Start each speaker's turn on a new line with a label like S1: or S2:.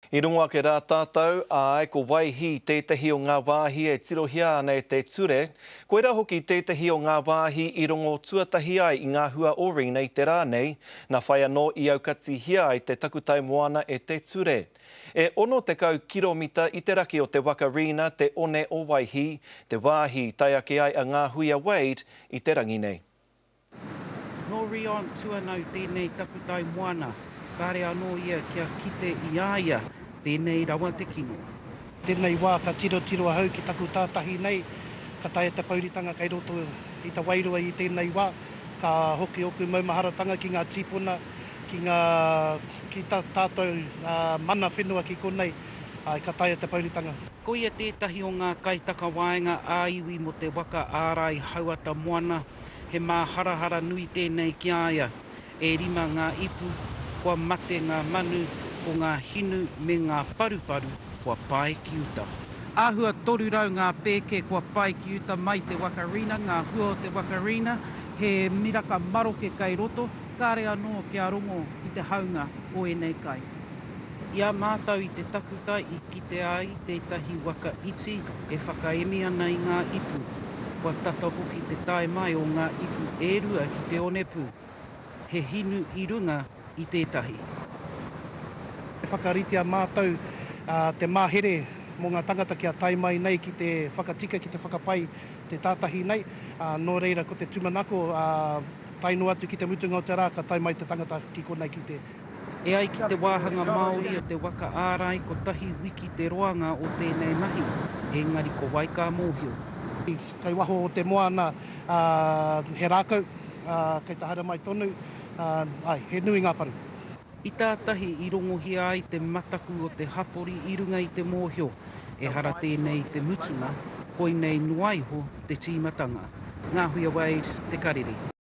S1: I rongo ake rā tātou, āe, ko Waihī tētehi o ngā wāhi e tirohia ana e te ture, koirā hoki tētehi o ngā wāhi i rongo tuatahi ai i ngā hua o Rina i te rā nei, nā whai anō i aukatihia ai te takutai moana e te ture. E 60 kiromita i te raki o te waka Rina te one o Waihī, te wāhi i tae ake ai a Ngāhuia Wade i te rangi nei.
S2: Nō Rion Tuanau tēnei takutai moana, kāre anō ia kia kite i a ia pēnei rawa te kino.
S3: Tēnei wā ka tirotiro ahau ki taku tātahi nei, ka taea te pouritanga kei roto i te wairua i tēnei wā, ka hoki ōku maumaharatanga ki ngā tīpuna, ki ngā, ki tā tātou mana whenua ki konei, āe, ka taea te pouritanga.
S2: Ko ia tētahi o ngā kaitakawaenga ā-iwi mō te waka ārai hauata moana He māharahara nui tēnei ki a ia. E rima ngā ipu, kua mate ngā manu, ko ngā hinu me ngā paruparu kua pae ki uta. Āhua 300 ngā pēke kua pae ki uta mai te waka Rina, ngā hua o te waka Rina, he miraka maroke kei roto, kāre anō kia rongo i te haunga o ēnei kai. I a mātou i te takutai i kitea ai tētahi waka iti e whakaemi ana i ngā ipu. Kua tata hoki te tae mai o ngā ipu e rua ki te onepū. He hinu i runga i tētahi.
S3: I whakaritea mātou te mahere mō ngā tangata kia tae mai nei ki te whakatika, ki te whakapai te tātahi nei. Nō reira ko te tūmanako, tae noa atu ki te mutunga o te rā ka tae mai te tangata ki konei ki te.
S2: E ai ki te wāhanga Māori o te waka ārai kotahi wiki te roanga o tēnei mahi, engari ko wai ka mōhio.
S3: Kei waho o te moana he rākau, kei te haere mai tonu, āe, he nui ngā paru.
S2: I tātahi i rongohia ai te mataku o te hapori i runga i te mōhio, ehara tēnei i te mutunga, koinei noa iho te tīmatanga. Ngāhuia Wade, Te Karere.